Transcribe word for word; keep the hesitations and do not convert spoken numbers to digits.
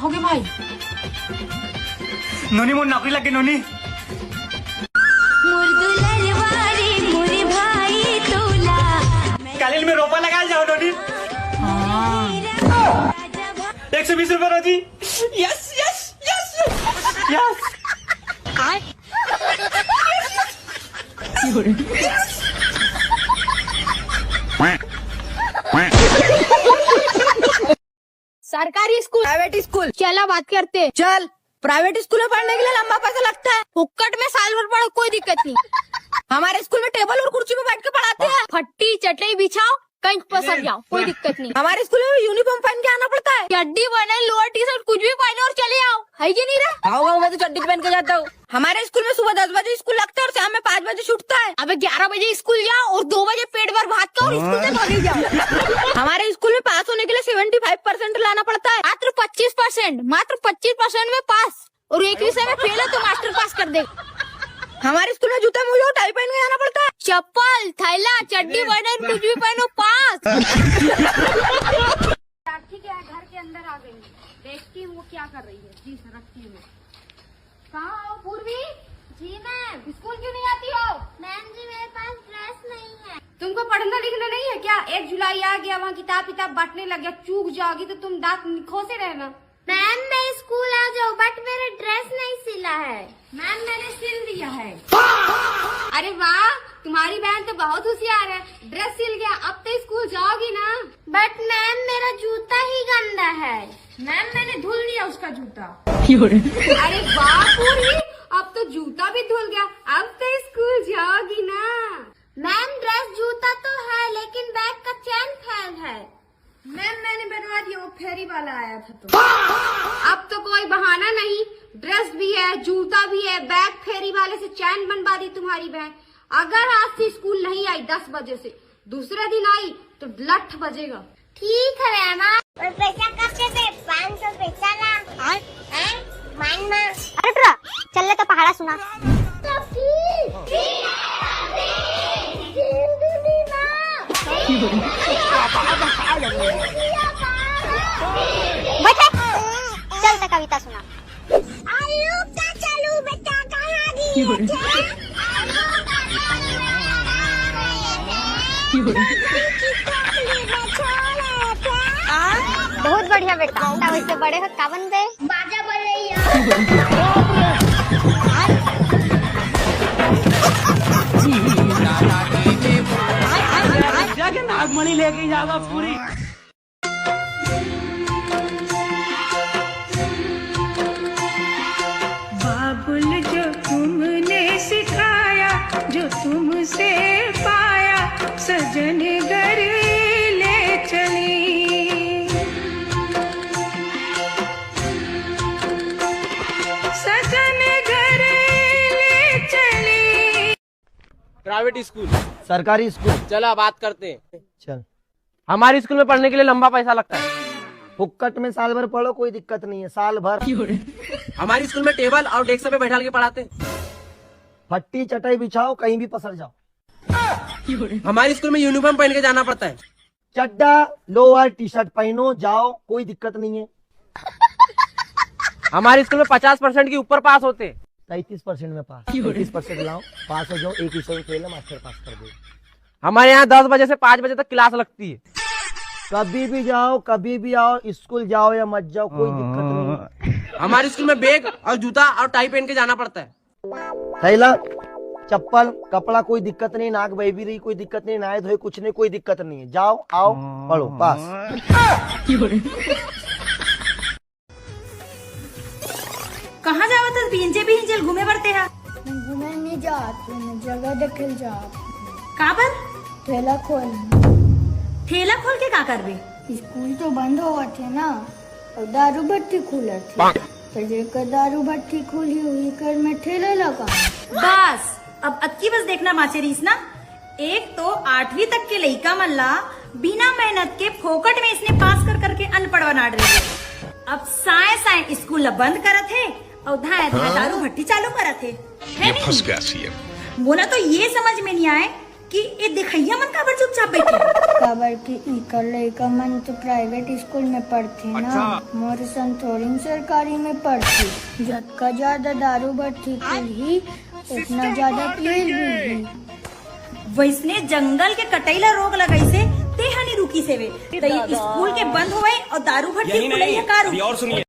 हो गे भाई। नोनी, मोर नौकरी लग गे नोनी। मोर दुलरवा रे मोर भाई तोला। काली में रोपा लगा जाओ नोनी। हाँ। एक सौ बीस रुपए रोजी। Yes, yes, yes, yes. सरकारी स्कूल, प्राइवेट स्कूल। चला बात करते। चल, प्राइवेट स्कूल में पढ़ने के लिए लंबा पैसा लगता है। फुक्कट में साल भर पढ़ो, कोई दिक्कत नहीं। हमारे स्कूल में टेबल और कुर्सी पे बैठ के पढ़ाते हैं। फट्टी चटई बिछाओ, कहीं पसर जाओ, कोई दिक्कत नहीं। हमारे स्कूल में यूनिफॉर्म पहन के आना पड़ता है। चड्डी बनियान, लोअर टी शर्ट, कुछ भी पहनो और चले आओ, है कि नहीं रे? आओ, आओ, मैं तो चड्डी पहन के जाता हूँ। हमारे स्कूल में सुबह दस बजे स्कूल लगता है और शाम में पाँच बजे छूटता है। अबे ग्यारह बजे स्कूल जाओ और दो बजे पेट भर भात खाओ और स्कूल से भागे जाओ। हमारे स्कूल में पास होने के लिए सेवेंटी फाइव परसेंट लाना पड़ता है। मात्र पच्चीस परसेंट, मात्र पच्चीस परसेंट में पास, और एक विषय में फेल हो तो मास्टर पास कर दे। हमारे स्कूल में जूता मोजा टाई पहन के जाना पड़ता है। चप्पल, थैला, चड्डी बनियान, कुछ भी पहनो, पास। ठीक है, घर के अंदर आ गई, देखती हूँ वो क्या कर रही है। जी सर, रखती हूँ। कहाँ हो पूर्वी? जी मैम। स्कूल क्यों नहीं आती हो? मैम जी, मेरे पास ड्रेस नहीं है। तुमको पढ़ना लिखना नहीं है क्या? एक जुलाई आ गया, वहाँ किताब किताब बंटने लग गया, चूक जाओगी तो तुम दांत खोसे रहना। मैम, मैं स्कूल आ जाऊँ, बट मेरा ड्रेस नहीं सिला है। मैम, मैंने सिल दिया है। अरे वाह, तुम्हारी बहन तो बहुत होशियार है, ड्रेस सिल गया, अब तो स्कूल जाओगी ना? बट मैम, मेरा जूता ही गंदा है। मैम, मैंने धुल दिया उसका जूता। अरे वाह पूरी, अब तो जूता भी धुल गया, अब तो स्कूल जाओगी ना? मैम, ड्रेस जूता तो है, लेकिन बैग का चैन फेल है। मैम, मैंने बनवा दिया, वो फेरी वाला आया था तो। अब तो कोई बहाना नहीं, ड्रेस भी है, जूता भी है, बैग फेरी वाले से चैन बनवा दी तुम्हारी बहन। अगर आज से स्कूल नहीं आई दस बजे से, दूसरे दिन आई तो लठ बजेगा। ठीक है मैम। और पैसा कब से दे? पाँच सौ पैसा ला। हैं? मान मा। अरे टुरा, चल ले तो पहाड़ा सुना। बैठे। चल तो कविता सुना। आलू का चलू बेटा कहाँ दिए थे? आलू का चलू बेटा कहाँ गए थे? मम्मी की टोकरी में छोड़े थे। बहुत बढ़िया बेटा, तब इससे बड़े हो का बनबे? बाजा बजैया। जाके नागमणि लेके जावा पूरी। बाबुल जो तुमने सिखाया, जो तुमसे पाया, सजन घर ले चली। सजन घर ले चली। Private school. सरकारी स्कूल। चला बात करते हैं। चल। हमारे स्कूल में पढ़ने के लिए लंबा पैसा लगता है। फुक्कट में साल भर पढ़ो, कोई दिक्कत नहीं है, साल भर। हमारे स्कूल में टेबल और डेस्क पे बैठा के पढ़ाते हैं। फट्टी चटाई बिछाओ, कहीं भी पसर जाओ। हमारे स्कूल में यूनिफॉर्म पहन के जाना पड़ता है। चड्डा, लोअर, टी शर्ट पहनो, जाओ, कोई दिक्कत नहीं है। हमारे स्कूल में पचास परसेंट के ऊपर पास होते हैं। तैंतीस परसेंट में पास, तैंतीस परसेंट लाओ, पास हो जाओ, एक विषय में फेल है, मास्टर पास कर दे। हमारे यहाँ दस बजे से पाँच बजे तक क्लास लगती है। कभी भी जाओ, कभी भी आओ, स्कूल जाओ या मत जाओ, कोई दिक्कत नहीं है। हमारे स्कूल में बैग और जूता और टाई पहन के जाना पड़ता है। थैला, चप्पल, कपड़ा, कोई दिक्कत नहीं, नाक बह भी रही, कोई दिक्कत नहीं, नहाए धोए कुछ नहीं, कोई दिक्कत नहीं है। जाओ, आओ, पढ़ो, पास। कहाँ जावत हस भींजे भींजे घूमे बर तेहा? घूमे नहीं जात, मैं जगह देखे ल जात। काबर? ठेला खोल। ठेला खोल के का करबे? स्कूल तो बंद होवत है ना, और दारू भट्टी खुलत है। तो जेकर दारू भट्टी खुली हुई कर में ठेला लगा। बस, अब अतकी बस देखना बाँचे रहिस ना। एक तो आठवीं तक के लइका मन ला बिना मेहनत के फोकट में इसने पास कर करके अनपढ़ बना डरे। अब साय साय स्कूल ला बंद करत हे और धाय धाय हाँ? दारू भट्टी चालू करत हे। है ये नहीं? फंस गया सीएम। मोला तो ये समझ में नहीं आए कि ये दिखैया मन काबर चुपचाप बैठे। काबर कि इकर लइका मन तो प्राइवेट स्कूल में पढ़थे ना। अच्छा। मोर सन थोरिन सरकारी में पढ़थे। जतका ज्यादा दारू भट्टी खुलही, उतना ज्यादा तेल मिलही। वइसने जंगल के कटई ला रोक लगइसे, तेहा नी रुकी सेवे। त ये स्कूल के बंद होवय अउ दारू भट्टी खुलई हे का रुकी?